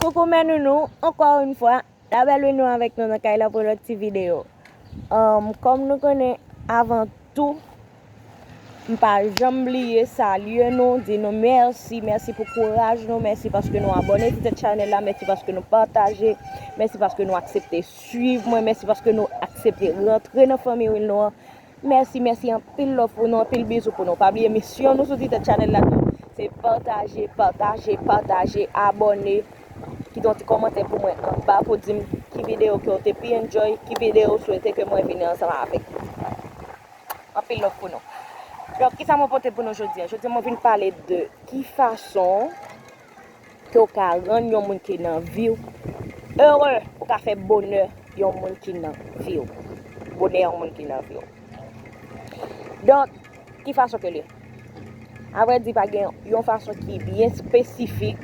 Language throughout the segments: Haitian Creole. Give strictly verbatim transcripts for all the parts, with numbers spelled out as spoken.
Koukou mè nounou, ankò yon fwa, la bèl vini avèk nou nan kay la pou lòt ti videyo. Um, kòm nou konnen, avan tou, m pa janm bliye salye nou, di nou mèsi, mèsi pou kouraj nou, mèsi paske nou abòne sou channel la, mèsi paske nou pataje, mèsi paske nou aksepte swiv mwen, mèsi paske nou aksepte rantre nan fanmi Will nou an. Mèsi, mèsi, anpil love pou nou, anpil bizou pou nou. Pa bliye misyon nou sou Titè Channel la tou. Se pataje, pataje, pataje, abòne. Kite yon ti kòmantè pou mwen anba pou di m ki videyo ke w te pi enjoy, ki videyo w swete ke mwen vini ansanm avèk. Anpil love pou nou. Donk, kisa mwen pote pou nou jodi a? Jodi a mwen vin pale de ki fason ke w ka rann yon moun ki nan vi w ere, ou ka fè bonè yon moun ki nan vi w. Bonè yon moun ki nan vi w. Donk, ki fason ke l ye? Avrèdi, pa gen yon fason ki byen espesifik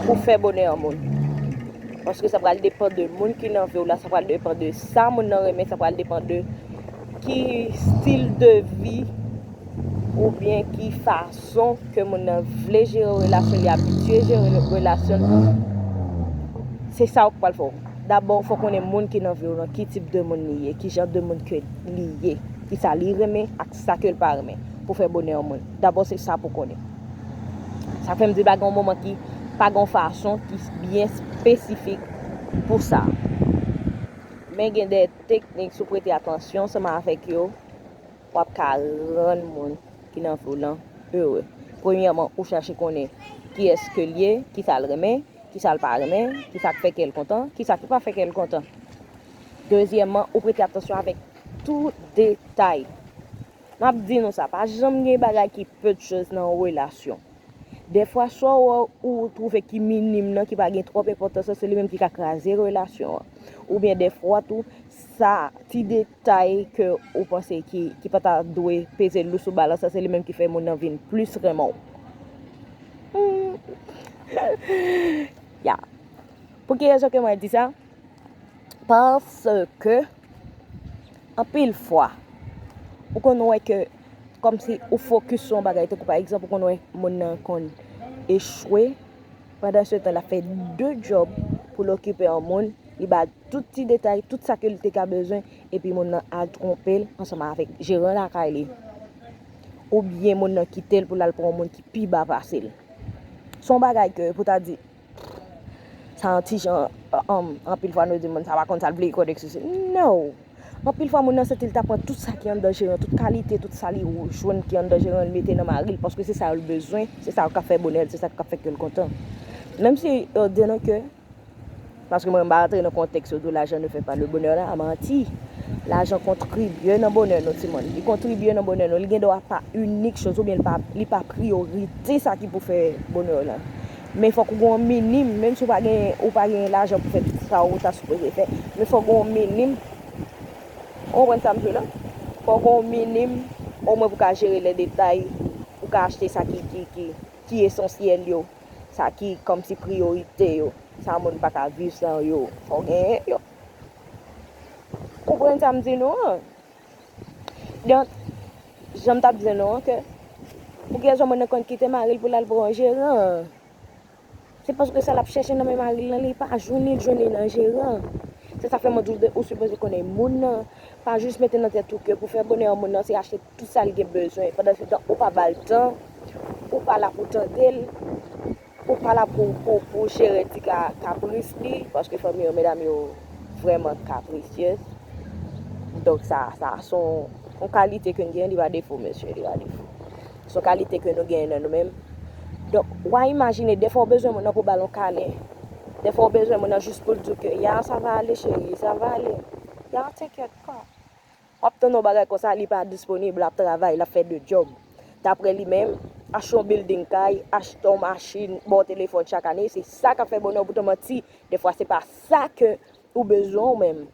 pou fè bonè yon moun. Paske sa pral depann de moun ki nan vi w la, sa pral depann de sa moun nan renmen, sa pral depann de ki stil de vi oubyen ki fason ke moun nan vle jere relasyon li, abitye jere relasyon l. Se sa w pral fè w. Dabò, fò w konnen moun ki nan vi w lan, ki tip de moun li ye, ki jan de moun ke li ye, ki sa li renmen ak sa ke l pa renmen pou fè bonè yon moun. Dabò, se sa pou konnen. Sa fè m di pa gen yon moman ki, pa gen yon fason ki byen espesifik pou sa. Men gen de teknik, si w prete atansyon ansanm avèk yo, w ap ka rann moun ki nan vi w lan ere. Premyèman, ou chache konnen kiyès ke l ye, kisa l renmen, kisa l pa renmen, kisa k fè kè l kontan, kisa ki pa fè kè l kontan. Dezyèmman, ou prete atansyon avèk tout detay. M ap di nou sa, pa janm gen bagay ki peu de choses nan yon relasyon. Dèfwa, swa w wè ou twouve ki minim nan, ki pa gen twòp enpòtans lan, se li menm ki ka kraze relasyon an. Oubyen dèfwa tou, sa ti detay ke ou panse ki, ki pa ta dwe peze lou sou balans lan, se li menm ki fè moun nan vin plis renmen w. Hmm. Ya. Pou ki rezon ke mwen di sa? Paske, anpil fwa, ou konn wè ke, kòmsi ou fokis sou yon bagay, tankou pa egzanp, ou konn wè moun nan konn echwe, pandan se tan, l ap fè de djòb pou l okipe yon moun, li ba l tout ti detay, tout sa ke l te ka bezwen, epi moun nan al twonpe l ansanm avèk jeran lakay li. Oubyen moun nan kite l pou l al pran yon moun ki pi ba pase l. Se yon bagay ke, pou ta di, sa yon ti jan, um, anpil fwa nou di moun sa pa konn sa l vle, kote k sesi. No! Anpil fwa, moun nan santi l ta pran tout sa ki anndan jeran, tout kalite, tout sa li jwenn ki anndan jeran, l mete nan mari l, paske se sa l bezwen, se sa k ap fè bonè l, se sa k ap fè kè l kontan. Menm si yo di nou ke, paske mwen, m pa rantre nan kontèks yo di w lajan ne fè pa le bonè la, manti. Lajan kontribye nan bonè nou, timoun. Li kontribye nan bonè nou. Li gen dwa pa inik choz, oubyen li pa, li pa priyorite sa ki pou fè bonè w lan. Men fòk ou gen yon minim, menm si w pa gen, ou pa gen lajan pou fè tout sa ou ta sipoze fè, men fòk gen yon minim. Ou konprann sa m di w la? Fòk gen yon minim, omwen pou ka jere lè detay, pou ka achte sa ki, ki, ki, ki esansyèl yo, sa ki kòmsi priyorite yo, sa moun pa ka viv san yo. Fòk genyen yo. Konprann sa m di nou an? Donk, jan m t ap di nou an, ke pou ki rezon moun nan konn kite mari l pou l al pran yon jeran? Se paske sa l ap chèche nan men mari l lan, li pa jwenn li, l jwenn li nan jeran. Se sa fè mwen di w, ou sipoze konnen moun nan, pa jis mete nan tèt ou ke pou fè bonè yon moun nan, se achte tout sa l gen bezwen. Pandan se tan, ou pa ba l tan, ou pa la pou tande l, ou pa la pou, pou, pou jere ti ka, kapris li, paske fanmi yo, medam yo vrèman kaprisyez. Donk sa, sa se yon, yon kalite ke n gen, li pa defo, mesye, li pa defo. Se yon kalite ke nou genyen nan nou menm. Donk, w a imajine, dèfwa w bezwen moun nan pou ba l yon kalen. Dèfwa w bezwen moun nan jis pou l di w ke, ya, sa va ale, cheri, sa va ale. Ya, t'inquiète pas. W ap tann yon bagay konsa, li pa disponib, l ap travay, l ap fè de djòb. Daprè li menm, achte yon building kay, achte yon machin, ba w telefòn chak ane, se sa k ap fè bonè w, poutan manti, dèfwa se pa sa ke ou bezwen ou menm.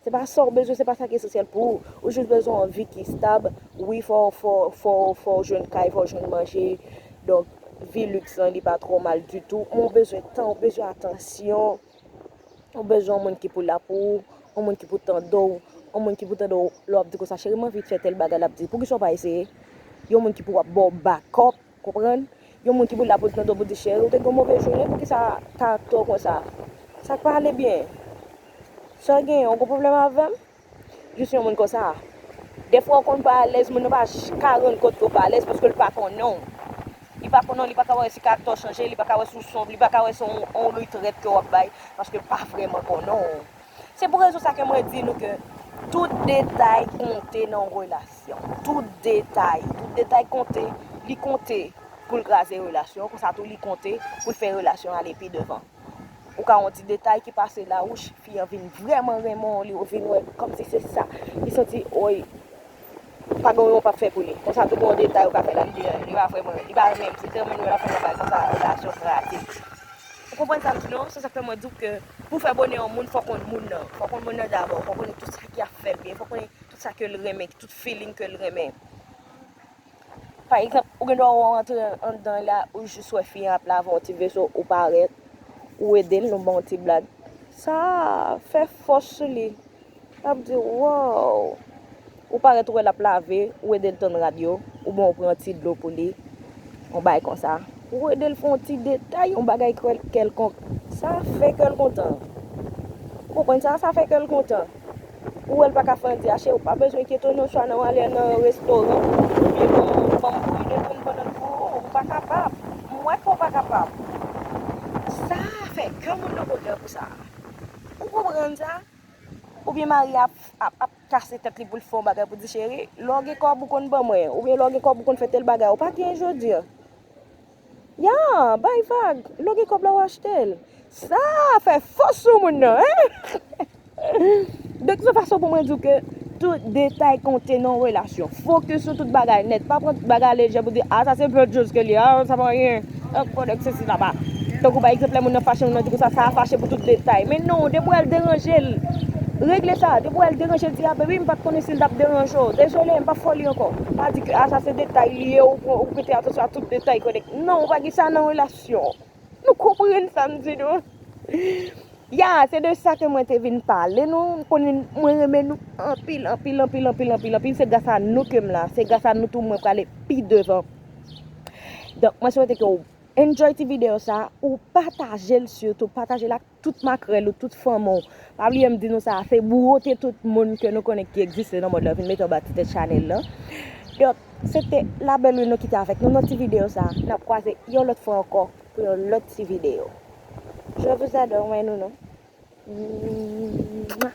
Se pa sa w bezwen, se pa sa ki esansyèl pou ou. Ou jis bezwen yon vi ki stab. Wi, fò, fò, fò, fò w jwenn kay, fò w jwenn manje. Donk, vi liks lan, li pa twò mal ditou. Men w bezwen tan, w bezwen atansyon. Ou bezwen yon moun ki pou la pou ou, yon moun ki pou tande w, yon moun ki pou tande w lè w ap di konsa, cheri, m anvi fè tèl bagay, l ap di, poukisa w pa eseye? Yon moun ki pou ap ba w bakòp, konprann? Yon moun ki pou la pou l tande w pou di, cheri, ou te gen yon move jounen, poukisa karatè w konsa? Sa k pa ale byen? Sa w genyen, ou gen pwoblèm avè m? Jis yon moun konsa. Defwa w konn pa alèz, moun nan pa j- ka rann kont ke w pa alèz paske l pa konnen w. Li pa konnen w, li pa ka wè si karatè w chanje, li pa ka wè si w sonb, li pa ka wè si w on retrèt ke w ap bay, paske l pa vrèman konnen w. Se pou rezon sa ke mwen di nou ke tout detay konte nan yon relasyon. Tout detay, tout detay konte, li konte pou l kraze relasyon, konsa tou li konte pou l fè relasyon ale pi devan. Ou ka wè yon ti detay ki pase la, wouch, fi an vin vrèman renmen w, li vin wè kòmsi se sa. Li santi, oy, pa gen yon p ap fè pou li. Konsa tou gen yon detay ou ka fè la, li di, li pa vrèmen, li pa renmen m, se te renmen l ap fè yon bagay konsa, relasyon kraze. Ou konprann sa m di non? Se sa k fè mwen di w ke pou fè bonè yon moun, fò w konn moun nan. Fò w konn moun nan dabò, fò w konnen tout sa ki ap fè l byen, fò w konnen tout sa ke l renmen, tout feeling ke l renmen. Pa egzanp, ou gen dwa wè w antre anndan la, ou jis wè fi an ap lave yon ti veso, ou parèt, ou ede l, nou ban yon ti blag. Sa fè fòs sou li. L ap di, wow! Ou parèt, ou wè l ap lave, ou ede l tann rad yo, oubyen ou pran yon ti dlo pou li, yon bagay konsa. Ou ede l fè yon ti detay, yon bagay kèl- kèlkonk. Sa fè kè l kontan. Ou konprann sa? Sa fè kè l kontan. Ou wè l pa ka fè anyen, di, a cheri, ou pa bezwen enkyete w non, swa nan w ale nan restoran, oubyen ban m, ban m bouyi de pann pandan l pou ou, ou pa kapab. M wè ke w pa kapab. Sa fè kè moun nan kontan pou sa. Ou konprann sa? Oubyen mari a ap, ap, ap kase tèt li pou l fè yon bagay pou di, cheri, lè w gen kòb ou konn ban mwen, oubyen lè w gen kòb ou konn fè tèl bagay, ou pa genyen jodi a. Ya, bay vag, lè w gen kòb la w achte l. Sa fè fòs sou moun nan, en? Donk, se yon fason pou mwen di w ke tout detay konte nan yon relasyon. Fokis sou tout bagay nèt. Pa pran tout bagay lejè pou di, a, sa se pye djòz ke li ye, a, sa pa anyen. Donk, konnen se si sa pa. Tankou, pa egzanp, lè moun nan fache, moun nan di konsa, sa fache pou tout detay. Men non, depi w wè l deranje l, regle sa. Depi w wè l deranje l, di, a, baby, m pa t konnen si l t ap deranje w. Dezole, m p ap fè w li ankò. Pa di ke, a, sa se detay li ye, ou pran, ou prete atansyon a tout detay, konnen. Non, ou pa gen sa nan relasyon. Nou konprann sa m di nou? Ya, se de sa ke mwen te vin pale nou. M konnen mwen renmen nou anpil, anpil, anpil, anpil, anpil, anpil. Se gras a nou ke m la. Se gras a nou tou mwen prale pi devan. Donk, mwen swete ke w enjoy ti videyo sa, ou pataje l sitou, pataje l ak tout makrèl ou, tout fanmi w. Pa bliye m di nou sa, se bwote tout moun ke nou konnen ki egziste nan mond lan, vin mete anba ti tèt chanèl lan. Donk, se te La Belle Lune nou kite avèk nou nan ti videyo sa. N ap kwaze yon lòt fwa ankò pou yon lòt ti videyo. Je vous adore, mwen nou non. Mwah.